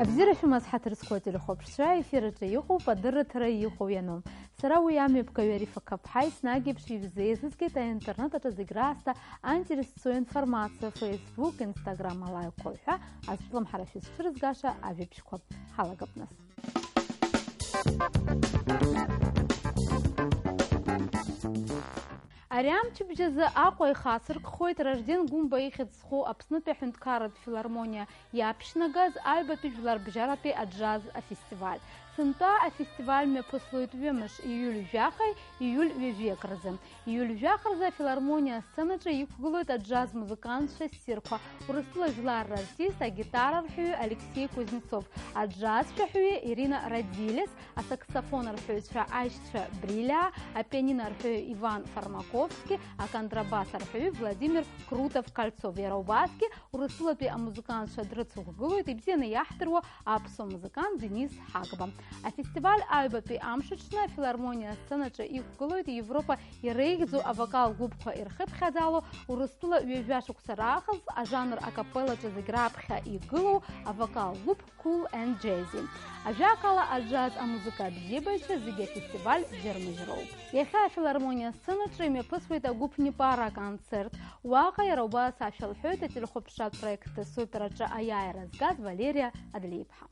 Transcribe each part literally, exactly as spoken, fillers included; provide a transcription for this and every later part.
Абзиара шәымаз, ҳаҭыр зқәу ателехәаԥшцәа, аефир аҿы иҟоуп адырраҭара ихәо иану. Сара уи амҩаԥгаҩы Арифа Қаԥҳа, еснагь еиԥш ижәзеизызгеит аинтернет аҿы зегь раасҭа аинтерес зцу информациа, Facebook, Instagram алаиқәа ҳәа азҿлымҳара шәызцәырызгаша ажәабжьқәа. Ҳалагап нас. Ари амчыбжь азы Аҟәа ихацыркхоит Ражден Гәымба ихьӡ зху Аԥснытәи аҳәынҭқарратә филармониа иаԥшьнагаз аҩбатәи жәларбжьаратәи аџьаз афестиваль. Сынтәа афестиваль мҩаԥыслоит ҩымш, ииуль жәахеи ииуль ҩажәи акразы. Ииуль жәаха рзы афилармониа асценаҿы иқәгылоит аџьаз музыкантцәа ссирқәа, Урыстәыла жәлар рартист, агитара арҳәаҩы Алексеи Кузнецов, аџьаз шәаҳәаҩы Ирина Радилес, асаксофон арҳәаҩцәа аишьцәа Брилиа, апианино арҳәаҩы Иван Фармаковски, аконтрабас арҳәаҩы Владимир Крутов-Кольцов. Иара убасгьы Урыстәылатәи амузыкантцәа дрыцықәгылоит ибзианы иаҳдыруа аԥсуа музыкант Денис Ҳагба. Афестиваль аҩбатәи амш аҽны афилармониа асценаҿы иқәгылоит Европа иреиӷьӡоу авокал гәыԥқәа ирхыԥхьаӡало Урыстәыла ҩажәа шықәса раахыс ажанр акапеллаҿы зегь раԥхьа игылоу авокал гәыԥ Cool and Jazzy. Ажәакала, аџьаз амузыка абзиабаҩцәа зегьы афестиваль џьармыжьроуп. Иахьа афилармониа асценаҿы имҩаԥысуеит агәыԥ Непара аконцерт. Уаҟа иара убас ашәа лҳәоит ателехәаԥшратә проект Супер аҿы аиааира згаз Валериа Адлеиԥҳа.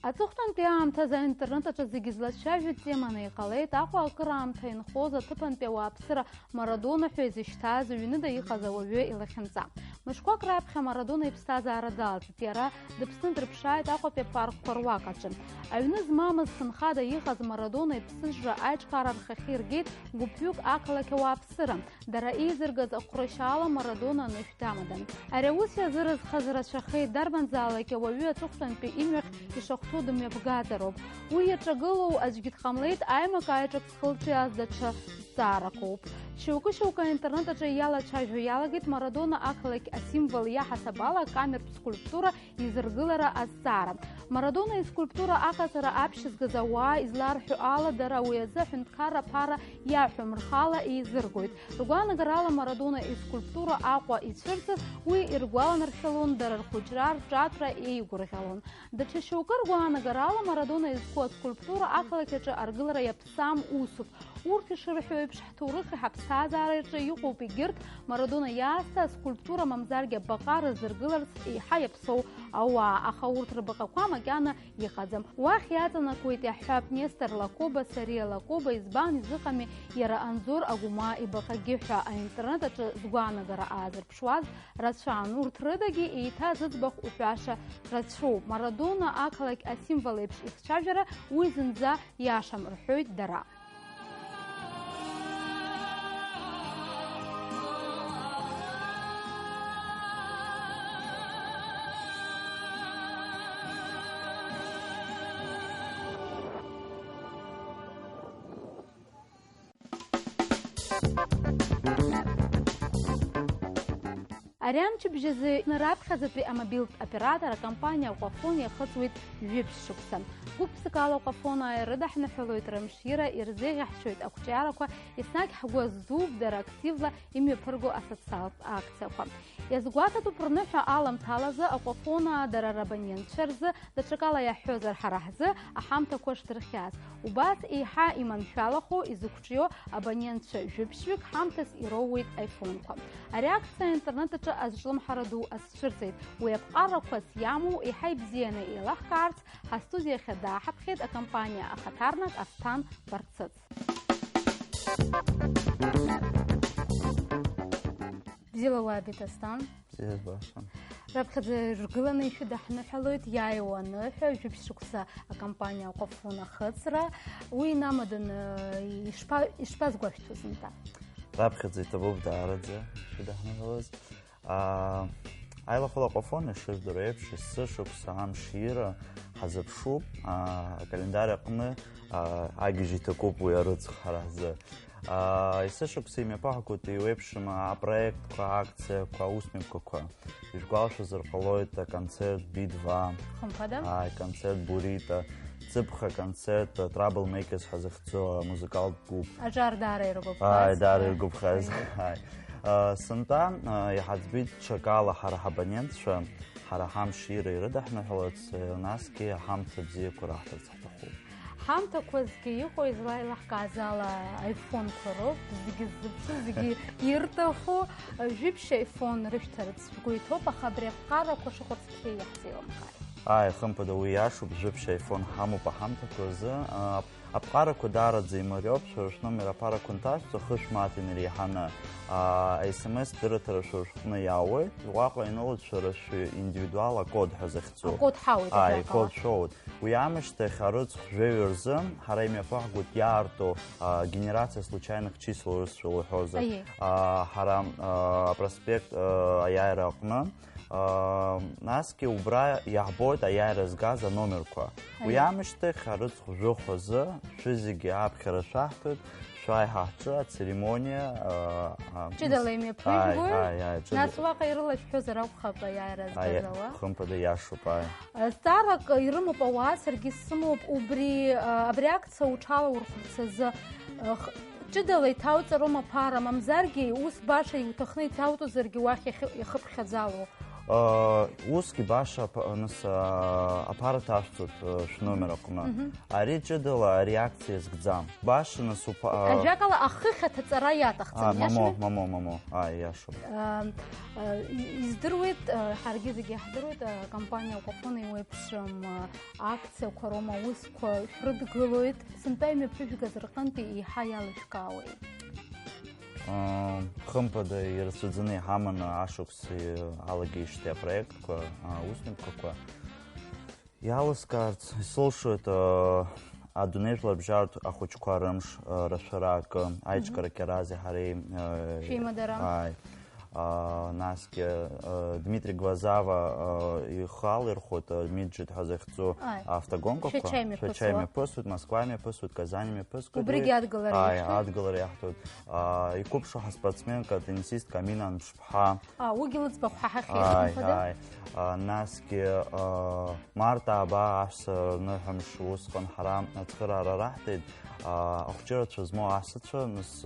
Аҵыхәтәантәи аамҭазы аинтернет аҿы зегьы злацәажәо теманы иҟалеит Аҟәа акыраамҭа инхоз аҭыԥантәи ауааԥсыра Марадона ҳәа изышьҭаз ҩныда иҟаз ауаҩы илахьынҵа. Мышқәак раԥхьа Марадона иԥсҭазаара далҵит. Иара дыԥсны дрыԥшааит Аҟәатәи апаркқәа руак аҿы. Аҩны змамыз, ҭынхада иҟаз Марадона иԥсыжра аиҿкаара рхахьы иргеит гәыԥҩык ақалақь ауааԥсыра. Дара еизыргаз ахәрашьаала Марадона анышә дамадан. Ари аус иазырызхаз рацәахеит, дарбанзаалак ауаҩы аҵыхәтәантәи имҩахь ишахәҭоу дымҩаԥгаӡароуп. Уи иаҿагылоу аӡәгьы дҟамлеит, аимак-аиҿак зхылҿиааз даҽа зҵаарақәоуп. Шьоукы-шьоукы аинтернет аҿы иалацәажәо иалагеит Марадона ақалақь асимвол иаҳасаб ала акамертә скульптура изыргылара азҵаара. Марадона искульптура аҟаҵара аԥшьызгаз ауаа изларҳәо ала, дара уи азы аҳәынҭқарра аԥара иаҳәом, рхала еизыргоит. Ргәаанагарала, Марадона искульптура Аҟәа ицәырҵыз уи иргәаланаршәалон, дара рхәыҷра, рҿатәра еигәырӷьалон. Даҽа шьоукы ргәаанагарала, Марадона изку аскульптура ақалақь аҿы аргылара иаԥсам усуп. Урҭ ишырҳәо еиԥш, ҳҭоурыхи ҳаԥсҭазаареи рҿы иҟоуп егьырҭ Марадона иаасҭа аскульптура мамзаргьы абаҟа рыздыргыларц еиҳа иаԥсоу ауаа, аха урҭ рбаҟақәа макьана иҟаӡам. Уахь иаҵанакуеит, иаҳҳәап, Нестор Лакоба, Сариа Лакоба, избан изыҟами, иара Анзор Агәмаа ибаҟагьы ҳәа аинтернет аҿы згәаанагара аазырԥшуаз рацәан. Урҭ рыдагьы еиҭа зыӡбахә уҳәаша рацәоуп. Марадона ақалақь асимвол еиԥш ихцәажәара уи зынӡа иашам, рҳәоит дара. Ари амчыбжь азы раԥхьаӡатәи амобилтә оператор акомпаниа Aquafon иахыҵуеит жәибжь шықәса. Гәык-ԥсыкала Aquafon-ааи рыдаҳныҳәалоит рымшира, ирзеиӷьаҳшьоит ақәҿиарақәа, еснагь ҳгәы аздууп дара активла имҩаԥырго асоциалтә акциақәа. Иазгәаҭатәуп рныҳәа аламҭалазы Aquafon-аа дара рабонентцәа рзы, даҽакала иаҳҳәозар, ҳара ҳзы аҳамҭақәа шдырхиаз. Убас еиҳа иманшәалахо, изықәҿио абонентцәа жәибжьҩык ҳамҭас ироууеит аифонқәа. Ари акциа аинтернет аҿы азҿлымҳара ду азцәырҵеит. Уи аԥҟарақәас иамоу еиҳа ибзианы еилаҳкаарц, ҳастудиахь дааҳаԥхьеит акомпаниа ахаҭарнак Асҭан Барцыц. Бзиала уаабеит, Асҭан. Бзиа збаша. Раԥхьаӡа иргыланы ишәыдаҳныҳәалоит иааиуа аныҳәа, жәибжь шықәса акомпаниа Aquafon ахыҵра. Уи инамаданы ишԥа-, ишԥазгәашәҭо сынтәа? Раԥхьаӡа иҭабуп даараӡа ишәыдаҳныҳәалаз. Аа, аилахәыла Aquafon, ишыжәдыруа еиԥш, есышықәса амшира ҳазыԥшуп, а, акалендарь аҟны, а, агьежь иҭакуп уи арыцхара азы. А, есышықәса имҩаԥаҳгоит еиуеиԥшым апроектқәа, акциақәа, аусмҩаԥгақәа. Ижәгәалашәозар ҟалоит аконцерт Би два, Хымԥада? Ааи, аконцерт Бурита, Цыԥха аконцерт, а, Trouble Makers ҳәа захьӡу амузыкалтә гәыԥ. Аҿар даара иргәаԥхаз. Ааи, даара иргәаԥхаз. Ааи. Ааи. А, сынтәа, а, иҳаӡбеит ҽакала ҳара ҳабонентцәа, ҳара ҳамш ира ирыдаҳныҳәаларц, а, насгьы аҳамҭа бзиақәа раҳҭарц ҳҭахуп. Ҳамҭақәа зегьы иҟоу излаилаҳкааз ала, аифонқәа роуп, зегьы ззыԥшу, зегьы ирҭаху, жәиԥшь аифон рышәҭарц шәгәы иҭоуп, аха абри аԥҟарақәа шыҟоу цқьа иаҳзеилымкааит. Ааи, хымԥада, уи иашоуп, жәиԥшь аифон ҳамоуп аҳамҭақәа рзы. А, аԥҟарақәа даараӡа имариоуп, шәара шәномер аԥарақәа нҭашәҵо, хышә мааҭ инареиҳаны, а, S M S дырраҭара шәара шәҟны иаауеит, уаҟа инылоит шәара шәиндивидуал акод ҳәа захьӡу. Акод ҳауеит. Ааи, абраҟала. Акод шәоуеит. Уи аамышьҭахь арыцхә жәаҩа рзы ҳара имҩаԥаҳгоит иаарту, а, генерация случайных чисел урысшәала уҳәозар. Аиеи. А, ҳара, а, апроспект, а, аиааира аҟны, а, насгьы убра иаҳбоит аиааира згаз аномерқәа. Уи Аиеи. Аамышьҭахь арыцхә жәохә азы шәызегьы аԥхьара шәаҳҭоит, шәааи ҳа ҳҿы ацеремониа, а, а, Ҷыдала имҩаԥыжәгои? Ааи, ааи, ааи, ҷыда-. Нас уаҟа ирылашәҳәозар акәхап аиааира Аиа, згаз ала? Хымԥада, иашоуп, ааи. Зҵаарак ирымоуп ауаа, саргьы исымоуп, убри, а, абри акциа уҽалаурхәырц азы, а, х-, ҷыдала иҭауҵароума аԥара, мамзаргьы ус баша иуҭахны иҭауҵозаргьы уахь иахьы-, иахыԥхьаӡало? А, усгьы баша аԥа-, нас, а, аԥара ҭашәҵоит, а, шәномер аҟны. Мгм. Ари ҷыдала ари акциа згӡам. Баша нас уԥа-, а, Ажәакала, ахыхь аҭаҵара иаҭахӡам, А, мамо, иашами? Мамо, мамо. Ааи, иашоуп. А, а, и-, издыруеит, а, ҳаргьы зегьы иаҳдыруеит, а, акомпаниа Аквафон еиуеиԥшым, а, акциақәа роума аусқәа шәрыдгылоит. Сынтәа имҩаԥыжәгаз рҟынтәи еиҳа иалышәкаауеи? Аа, хымԥада, ирацәаӡаны иҳаманы ашықәс алагеижьҭеи апроектқәа, аусмҩаԥгақәа. Иалыскаарц исылшоит, аа, адунеи жәларбжьаратә ахәыҷқәа рымш, аа, рашәара акы, Аиҿкара Кьарази ҳареи, аа, Шәеимадара. Ааи. Аа, насгьы, аа, Дмитри Глазава, аа, ихы алирхәоит, аа, Миджит ҳәа захьӡу Ааи. Автогонкақәа. Шәача имҩаԥысуа. Шәача имҩаԥысуеит, Москва имҩаԥысуеит, Казань имҩаԥысуеит. Убригьы Уи-, адгылара ааи, иашоит? Адгылара иаҳҭоит. Аа, иқәыԥшу ҳаспортсменка, атеннисистка Амина Мшԥҳа. Аа, уигьы лыӡбахә ҳаҳахьеит, Ааи, хымԥада? Ааи. Аа, насгьы, аа, Март ааба аҳәса рныҳәамш усҟан ҳара ацхыраара раҳҭеит, аа, ахәҷы рацәа змоу асацәа, нас,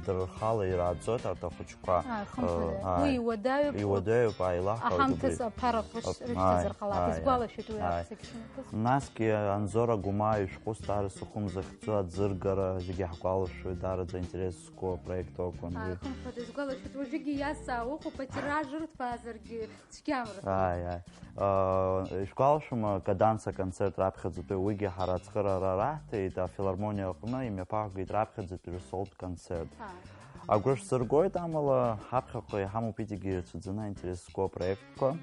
дара рхала ирааӡоит арҭ ахәыҷқәа. Ааи, хымԥада. Ааи. Уи иуадаҩуп. Иуадаҩуп, ааи, илаҳҳәоит аҳамҭас убри. Аԥарақәа Ап-, рышьҭазар ааи, ҟалап, ааи, ааи. Изгәалашәоит уи Ааи. Арцагь шымҩаԥысуа. Насгьы Анзор Агәмаа ишәҟәы Стары Сухум захьӡу аӡыргара зегьы ҳгәалашәоит, даараӡа аинтерес зқәу апроект акәын уи. Ааи, хымԥада, изгәалашәоит, уажәыгьы иасаа уҟоуп, атираж ырҭбаазаргьы. Цәгьамра. Ааи, ааи. Э, ишәгәалашәома, Каданс аконцерт раԥхьаӡатәи, уигьы ҳара ацхыраара раҳҭеит, афилармониа аҟны имҩаԥаҳгеит раԥхьаӡатәи рсолтә концерт. Ааи. Агәра шәсыргоит, амала ҳаԥхьаҟа иҳамоуп иҵегьы ирацәаӡаны аинтерес зқәу апроектқәа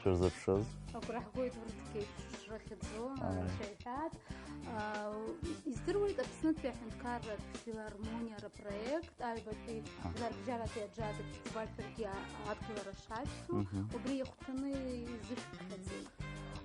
шәырзыԥшыз. Агәра ҳгоит урҭгьы шрыхьӡо, Ааи. Шәеиҳәааит. Э, издыруеит Аԥснытәи аҳәынҭқарратә филармониа рпроект, аҩбатәи Ааи. Жәларбжьаратәи аџьаз афестиваль шәаргьы адгылара шашәҭо, Мгм. Убри иахәҭаны изышәԥхьаӡеит.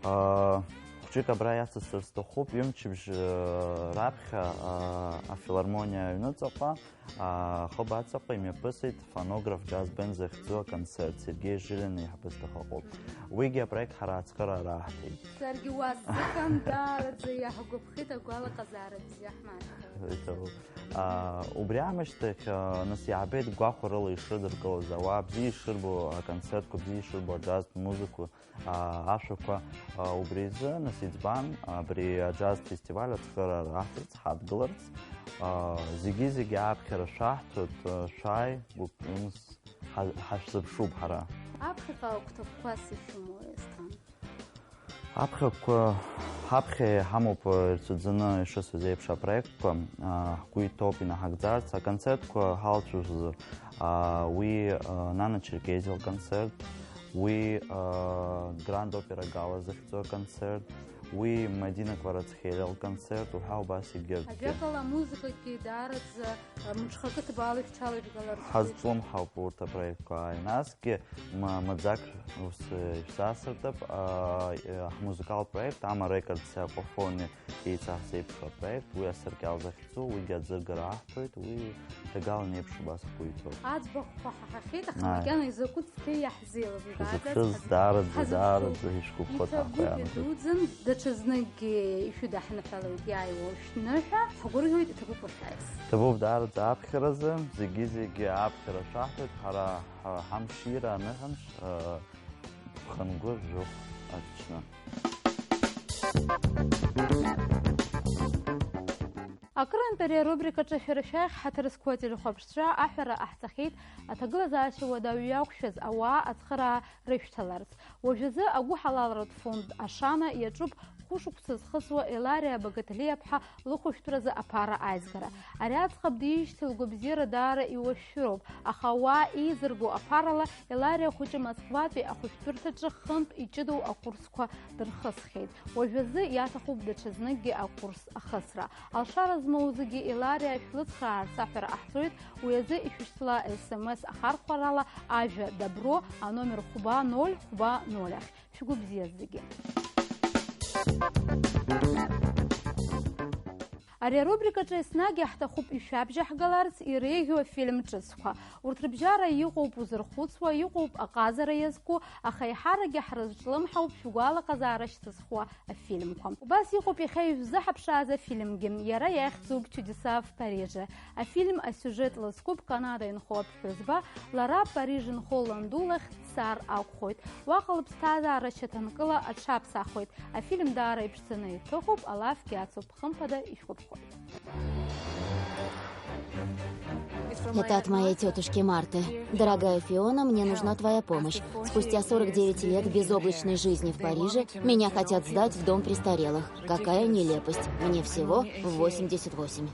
Аа, хәҷык абра иацысҵар сҭахуп, ҩымчыбжь, э, раԥхьа, аа, афилармониа аҩныҵаҟа, аа, ахыб аҵаҟа имҩаԥысит фонограф џьаз бенд захьӡу аконцерт, Сергеи Жилин иаҳбысҭахаҟоуп. Уигьы апроект ҳара ацхыраара аҳҭеит. Саргьы уа сзыҳәан даараӡа иаҳгәаԥхеит, агәалаҟазаара бзиа ҳмаҷхеит. Иҭабуп. Аа, убри аамышьҭахь, аа, нас иаабеит гәахәарыла ишрыдыркылаз ауаа, бзиа ишырбо аконцертқәа, бзиа ишырбо аџьазтә музыкақәа, аа, ашәақәа, аа, убри изы, нас, иӡбан абри аџьаз фестиваль ацхыраара аҳҭарц, ҳадгыларц, аа, зегьы-зегьы аԥхьара шәаҳҭоит, аа, шәааи, гәык-, нас, ҳа-, ҳашәзыԥшуп ҳара. Аԥхьаҟа агәҭакқәас ишәымоу, Есҭан? Аԥхьақәа, ҳаԥхьа иҳамоуп, ирцәаӡаны ишысҳәаз еиԥш апроектқәа, аа, ҳгәы иҭоуп инаҳагӡарц, аконцертқәа ҳалцәажәозар, аа, уи, аа, Нана Черкезиа лконцерт, уи, аа, Гранд Опера Гала захьӡу аконцерт, уи Мадина Кварацхелиа лконцерт, уҳәа убас егьырҭгьы. Ажәакала, амузыкагьы даараӡа, а, мҽхакы ҭбаала ишәҽалажәгаларц. Ҳазҿлымҳауп урҭ апроектқәа ааи. Насгьы ма-, маӡак ус, э, ишәзаасыртып, а, э, ҳмузыкалтә проект Ама Рекордси Аквафони еицаҳзеиԥшу апроект, уи асаркьал захьӡу, уигьы аӡыргара аҳҭоит, уи ҭагалан еиԥш убас ҳгәы иҭоуп. Аӡбахәқәа ҳаҳахьеит, аха Ааи. Макьана изакәытә цқьа иаҳзеилымкааӡац. Шәзыԥшыз, ҳазыԥшу. Даараӡа, Ҳазыԥшу. Даараӡа ишәгәаԥхоит. Иҭабуп, ҳаҟәа иаанагоит. Идуӡӡан, даҽазныкгьы ишәыдаҳныҳәалоит иааиуа ушәҭны ҳәа, ҳгәырӷьоит, иҭабуп уахьааиз. Ҭабуп даараӡа аԥхьаразы, зегьы-зегьы аԥхьара шәаҳҭоит, ҳара ҳа-, ҳамшира аныҳәамш, ы, ԥхынгәы жәохә аҽны. Акырынтә ари арубрикаҿы шәара шәахь ҳаҭыр зқәу ателехәаԥшцәа аҳәара ҟаҳҵахьеит аҭагылазаашьа уадаҩы иақәшәаз ауаа ацхыраа рышәҭаларц. Уажәазы агәыҳалалратә фонд Ашана иаҿуп хәышықәса зхысуа Елариа Багаҭалиаԥҳа лыхәышәтәразы аԥара аизгара. Ари аӡӷаб диижьҭеи лгәабзиара даара иуашәшәыроуп, аха ауаа еизырго аԥарала Елариа хәыҷы Москватәи ахәышәтәырҭаҿы хынтә иҷыдоу акурсқәа дырхысхьеит. Уажәазы иаҭахуп даҽазныкгьы акурс ахысра. Алшара змоу зегьы Елариа шәлыцхраарц аҳәара ҟаҳҵоит, уи азы ишәышьҭла S M S ахархәарала ажәа «Добро» аномер хәба ноль хәба ноль ахь. Шәгәы бзиаз зегьы. Ари арубрикаҿы еснагь иаҳҭахуп ишәабжьаҳгаларц иреиӷьу афильм ҿыцқәа. Урҭ рыбжьара иҟоуп узырхәыцуа, иҟоуп аҟазара иазку, аха еиҳаракгьы ҳрызҿлымҳауп шәгәалаҟазаара шьҭызхуа афильмқәа. Убас иҟоуп иахьа ишәзыҳаԥшааз афильмгьы. Иара иахьӡуп «Чудеса в Париже». Афильм асиужет лызкуп Канада инхо аԥҳәызба, лара Париж инхо ланду лахь дцар акәхоит. Уаҟа лыԥсҭазаара шьаҭанкыла аҽаԥсахуеит. Афильм даара иԥшӡаны иҭыхуп, алафгьы ацуп, хымԥада ишәгәаԥхоит. Это от моей тетушки Марты. Дорогая Фиона, мне нужна твоя помощь. Спустя сорок девять лет безоблачной жизни в Париже меня хотят сдать в дом престарелых. Какая нелепость. Мне всего восемьдесят восемь.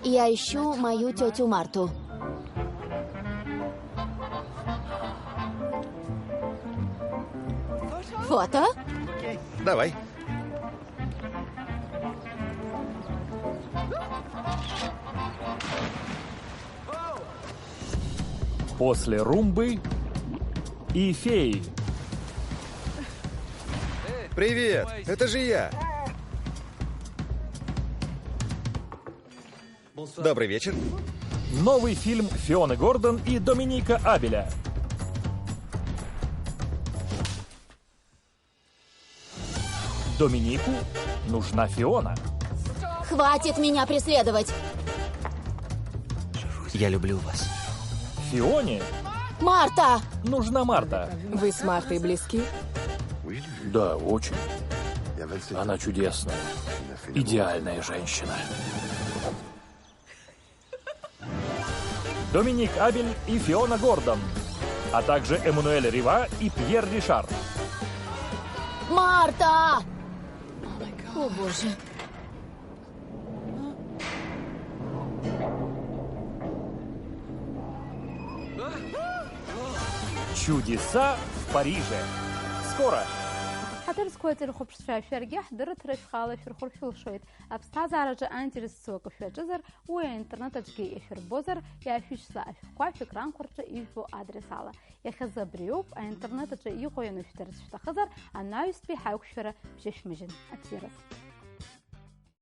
Я ищу мою тетю Марту. Фото? Давай. После Румбы и Феи. Привет, это же я. Добрый вечер. Новый фильм Фионы Гордон и Доминика Абеля. Доминику нужна Фиона. Хватит меня преследовать! Я люблю вас. Фионе Марта! Нужна Марта. Вы с Мартой близки? Да, очень. Она чудесная, идеальная женщина. Доминик Абель и Фиона Гордон, а также Эммануэль Рива и Пьер Ришар. Марта! О, боже. Чудеса в Париже. Скоро. Ҳаҭыр зқәу ателехәаԥшцәа, шәаргьы ҳдырраҭара шәхала шәырхәыр шәылшоит. Аԥсҭазаараҿы аинтерес зцу акы шәаҿызар, уи аинтернет аҿгьы иашәырбозар, иаашәышьҭла ашәҟәқәа шәекранқәа рҿы ижәбо адрес ала. Иахьазы абриоуп, аинтернет аҿы иҟоу ианышәдырц шәҭахызар, анаҩстәи ҳаиқәшәара бжьышәмыжьын. Абзиараз.